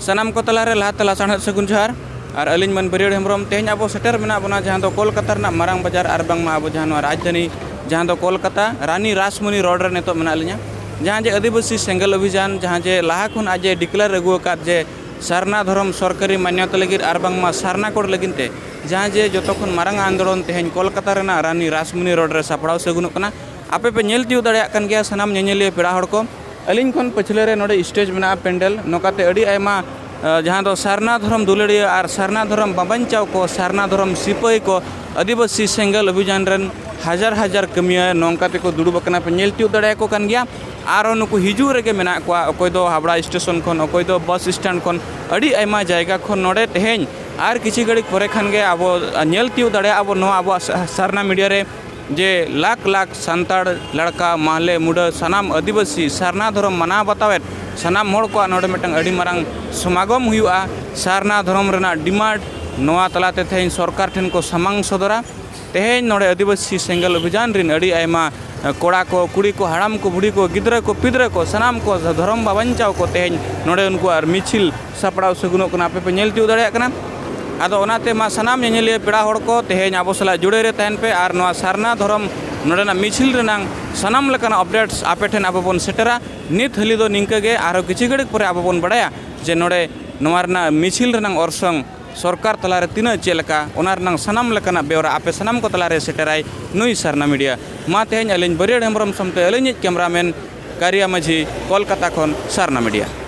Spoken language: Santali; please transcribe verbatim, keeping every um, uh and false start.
ᱥᱟᱱᱟᱢ ᱠᱚ ᱛᱟᱞᱟᱨᱮ ᱞᱟᱦᱟᱛᱮ ᱞᱟᱥᱟᱬᱦᱮᱫ ᱥᱟᱹᱜᱩᱱ ᱡᱚᱦᱟᱨ᱾ ᱟᱨ ᱟᱹᱞᱤᱧ ᱢᱟᱹᱱ ᱵᱟᱹᱨᱭᱟᱹᱲ ᱦᱮᱢᱵᱨᱚᱢ᱾ ᱛᱮᱦᱮᱧ ᱟᱵᱚ ᱥᱮᱴᱮᱨ ᱢᱮᱱᱟᱜ ᱵᱚᱱᱟ ᱡᱟᱦᱟᱸ ᱫᱚ ᱠᱳᱞᱠᱟᱛᱟ ᱨᱮᱱᱟᱜ ᱢᱟᱨᱟᱝ ᱵᱟᱡᱟᱨ, ᱟᱨ ᱵᱟᱝᱢᱟ ᱟᱵᱚ ᱡᱟᱦᱟᱸ ᱱᱚᱣᱟ ᱨᱟᱡᱽᱫᱷᱟᱱᱤ, ᱡᱟᱦᱟᱸ ᱫᱚ ᱠᱳᱞᱠᱟᱛᱟ ᱨᱟᱱᱤ ᱨᱟᱥᱢᱚᱱᱤ ᱨᱳᱰ ᱨᱮ ᱱᱤᱛᱚᱜ ᱢᱮᱱᱟᱜ ᱞᱤᱧᱟ᱾ ᱡᱟᱦᱟᱸ ᱡᱮ ᱟᱹᱫᱤᱵᱟᱹᱥᱤ ᱥᱮᱸᱜᱮᱞ ᱚᱵᱷᱤᱡᱟᱱ, ᱡᱟᱦᱟᱸ ᱡᱮ ᱞᱟᱦᱟ ᱠᱷᱚᱱ ᱟᱡ ᱮ ᱰᱤᱠᱞᱮᱭᱟᱨ ᱟᱹᱜᱩ ᱟᱠᱟᱫ ᱡᱮ ᱥᱟᱨᱱᱟ ᱫᱷᱚᱨᱚᱢ ᱥᱚᱨᱠᱟᱨᱤ ᱢᱟᱱᱭᱚᱛᱟ ᱞᱟᱹᱜᱤᱫ ᱟᱨ ᱵᱟᱝᱢᱟ ᱥᱟᱨᱱᱟ ᱠᱳᱰ ᱞᱟᱹᱜᱤᱫ ᱛᱮ, ᱡᱟᱦᱟᱸ ᱡᱮ ᱡᱚᱛᱚ ᱠᱷᱚᱱ ᱢᱟᱨᱟᱝ ᱟᱱᱫᱳᱞᱚᱱ ᱛᱮᱦᱮᱧ ᱠᱳᱞᱠᱟᱛᱟ ᱨᱮᱱᱟᱜ ᱨᱟᱱᱤ ᱨᱟᱥᱢᱚᱱᱤ ᱨᱳᱰ ᱨᱮ ᱥᱟᱯᱲᱟᱣ ᱥᱟᱹᱜᱩᱱᱚᱜ ᱠᱟᱱᱟ᱾ ᱟᱯᱮ ᱯᱮ ᱧᱮᱞ ᱛᱤᱭᱳᱜ ᱫᱟᱲᱮᱭᱟᱜ ᱠᱟᱱ ᱜᱮᱭᱟ ᱥᱟᱱᱟᱢ ᱧᱮᱧᱮᱞᱤᱭᱟᱹ ᱯᱮᱲᱟ ᱦᱚᱲ ᱠᱚ᱾ ᱟᱹᱞᱤᱧ ᱠᱷᱚᱱ ᱯᱟᱹᱪᱷᱞᱟᱹ ᱨᱮ ᱱᱚᱰᱮ ᱥᱴᱮᱡᱽ ᱢᱮᱱᱟᱜᱼᱟ, ᱯᱮᱱᱰᱮᱞ, ᱱᱚᱝᱠᱟᱛᱮ ᱟᱹᱰᱤ ᱟᱭᱢᱟ, ᱟ, ᱡᱟᱦᱟᱸ ᱫᱚ ᱥᱟᱨᱱᱟ ᱫᱷᱚᱨᱚᱢ ᱫᱩᱞᱟᱹᱲᱤᱭᱟᱹ ᱟᱨ ᱥᱟᱨᱱᱟ ᱫᱷᱚᱨᱚᱢ ᱵᱟᱧᱪᱟᱣ ᱠᱚ, ᱥᱟᱨᱱᱟ ᱫᱷᱚᱨᱚᱢ ᱥᱤᱯᱟᱹᱦᱤ ᱠᱚ, ᱟᱹᱫᱤᱵᱟᱹᱥᱤ ᱥᱮᱸᱜᱮᱞ ᱚᱵᱷᱤᱡᱟᱱ ᱨᱮᱱ ᱦᱟᱡᱟᱨ ᱦᱟᱡᱟᱨ ᱠᱟᱹᱢᱤᱭᱟᱹ ᱱᱚᱝᱠᱟ ᱛᱮᱠᱚ ᱫᱩᱲᱩᱵ ᱟᱠᱟᱱᱟ᱾ ᱯᱮ ᱧᱮᱞ ᱛᱤᱭᱳᱜ ᱫᱟᱲᱮᱭᱟᱠᱚ ᱠᱟᱱ ᱜᱮᱭᱟ᱾ ᱟᱨᱚ ᱱᱩᱠᱩ ᱦᱤᱡᱩᱜ ᱨᱮᱜᱮ ᱢᱮᱱᱟᱜ ᱠᱚᱣᱟ, ᱚᱠᱚᱭ ᱫᱚ ᱦᱟᱵᱲᱟ ᱥᱴᱮᱥᱚᱱ ᱠᱷᱚᱱ, ᱚᱠᱚᱭ ᱫᱚ ᱵᱟᱥ ᱥᱴᱮᱱᱰ ᱠᱷᱚᱱ, ᱟᱹᱰᱤ ᱟᱭᱢᱟ ᱡᱟᱭᱜᱟ ᱠᱷᱚᱱ ᱱᱚᱰᱮ ᱛᱮᱦᱮᱧ ᱟᱨ ᱠᱤᱪᱷᱩ ᱜᱷᱟᱹᱲᱤᱡ ᱯᱚᱨᱮ ᱠᱷᱟᱱ ᱜᱮ ᱟᱵᱚ ᱧᱮᱞ ᱛᱤᱭᱳᱜ ᱫᱟᱲᱮᱭᱟᱜᱼᱟ ᱵᱚᱱ ᱱᱚᱣᱟ ᱟᱵᱚᱣᱟᱜ ᱥᱟ-, ᱥᱟᱨᱱᱟ ᱢᱤᱰᱤᱭᱟ ᱨᱮ, ᱡᱮ ᱞᱟᱠᱷ ᱞᱟᱠᱷ ᱥᱟᱱᱛᱟᱲ, ᱞᱟᱲᱠᱟ, ᱢᱟᱦᱞᱮ, ᱢᱩᱰᱟᱹ, ᱥᱟᱱᱟᱢ ᱟᱹᱫᱤᱵᱟᱹᱥᱤ ᱥᱟᱨᱱᱟ ᱫᱷᱚᱨᱚᱢ ᱢᱟᱱᱟᱣ ᱵᱟᱛᱟᱣᱮᱫ ᱥᱟᱱᱟᱢ ᱦᱚᱲ ᱠᱚᱣᱟᱜ ᱱᱚᱰᱮ ᱢᱤᱫᱴᱟᱝ ᱟᱹᱰᱤ ᱢᱟᱨᱟᱝ ᱥᱚᱢᱟᱜᱚᱢ ᱦᱩᱭᱩᱜᱼᱟ᱾ ᱥᱟᱨᱱᱟ ᱫᱷᱚᱨᱚᱢ ᱨᱮᱱᱟᱜ ᱰᱤᱢᱟᱱᱰ ᱱᱚᱣᱟ ᱛᱟᱞᱟᱛᱮ ᱛᱮᱦᱮᱧ ᱥᱚᱨᱠᱟᱨ ᱴᱷᱮᱱ ᱠᱚ ᱥᱟᱢᱟᱝ ᱥᱚᱫᱚᱨᱟ᱾ ᱛᱮᱦᱮᱧ ᱱᱚᱰᱮ ᱟᱹᱫᱤᱵᱟᱹᱥᱤ ᱥᱮᱸᱜᱮᱞ ᱚᱵᱷᱤᱡᱟᱱ ᱨᱤᱱ ᱟᱹᱰᱤ ᱟᱭᱢᱟ, ᱮ, ᱠᱚᱲᱟ ᱠᱚ, ᱠᱩᱲᱤ ᱠᱚ, ᱦᱟᱲᱟᱢ ᱠᱚ, ᱵᱩᱲᱦᱤ ᱠᱚ, ᱜᱤᱫᱽᱨᱟᱹ ᱠᱚ, ᱯᱤᱫᱽᱨᱟᱹ ᱠᱚ, ᱥᱟᱱᱟᱢ ᱠᱚ ᱫᱷᱚᱨᱚᱢ ᱵᱟᱧᱪᱟᱣ ᱠᱚ ᱛᱮᱦᱮᱧ ᱱᱚᱰᱮ ᱩᱱᱠᱩᱣᱟᱜ ᱢᱤᱪᱷᱤᱞ ᱥᱟᱯᱲᱟᱣ ᱥᱟᱹᱜᱩᱱᱚᱜ ᱠᱟᱱᱟ, ᱟᱯᱮ ᱯᱮ ᱧᱮᱞ ᱛᱤᱭᱳᱜ ᱫᱟᱲᱮᱭᱟᱜ ᱠᱟᱱᱟ᱾ ᱟᱫᱚ ᱚᱱᱟᱛᱮ ᱢᱟ ᱥᱟᱱᱟᱢ ᱧᱮᱧᱮᱞᱤᱭᱟᱹ ᱯᱮᱲᱟ ᱦᱚᱲ ᱠᱚ ᱛᱮᱦᱮᱧ ᱟᱵᱚ ᱥᱟᱞᱟᱜ ᱡᱩᱲᱟᱹᱭ ᱨᱮ ᱛᱟᱦᱮᱱ ᱯᱮ ᱟᱨ ᱱᱚᱣᱟ ᱥᱟᱨᱱᱟ ᱫᱷᱚᱨᱚᱢ ᱱᱚᱰᱮᱱᱟᱜ ᱢᱤᱪᱷᱤᱞ ᱨᱮᱱᱟᱝ ᱥᱟᱱᱟᱢ ᱞᱮᱠᱟᱱᱟᱜ ᱟᱯᱰᱮᱴᱥ ᱟᱯᱮ ᱴᱷᱮᱱ ᱟᱵᱚ ᱵᱚᱱ ᱥᱮᱴᱮᱨᱟ᱾ ᱱᱤᱛ ᱦᱟᱹᱞᱤ ᱫᱚ ᱱᱤᱝᱠᱟᱹ ᱜᱮ, ᱟᱨᱦᱚᱸ ᱠᱤᱪᱷᱩ ᱜᱷᱟᱹᱲᱤᱡ ᱯᱚᱨᱮ ᱟᱵᱚ ᱵᱚᱱ ᱵᱟᱲᱟᱭᱟ ᱡᱮ ᱱᱚᱰᱮ ᱱᱚᱣᱟ ᱨᱮᱱᱟᱜ ᱢᱤᱪᱷᱤᱞ ᱨᱮᱱᱟᱝ ᱚᱨᱥᱚᱝ ᱥᱚᱨᱠᱟᱨ ᱛᱟᱞᱟᱨᱮ ᱛᱤᱱᱟᱹᱜ ᱪᱮᱫ ᱞᱮᱠᱟ, ᱚᱱᱟ ᱨᱮᱱᱟᱝ ᱥᱟᱱᱟᱢ ᱞᱮᱠᱟᱱᱟᱜ ᱵᱮᱣᱨᱟ ᱟᱯᱮ ᱥᱟᱱᱟᱢ ᱠᱚ ᱛᱟᱞᱟᱨᱮ ᱥᱮᱴᱮᱨᱟᱭ ᱱᱩᱭ ᱥᱟᱨᱱᱟ ᱢᱤᱰᱤᱭᱟ᱾ ᱢᱟ ᱛᱮᱦᱮᱧ ᱟᱹᱞᱤᱧ ᱵᱟᱹᱨᱭᱟᱹᱲ ᱦᱮᱢᱵᱨᱚᱢ ᱥᱟᱶᱛᱮ ᱟᱹᱞᱤᱧᱤᱡ ᱠᱮᱢᱨᱟᱢᱮᱱ ᱠᱟᱨᱤᱭᱟ ᱢᱟᱹᱡᱷᱤ, ᱠᱳᱞᱠᱟᱛᱟ ᱠᱷᱚᱱ ᱥᱟᱨᱱᱟ ᱢᱤᱰᱤᱭᱟ᱾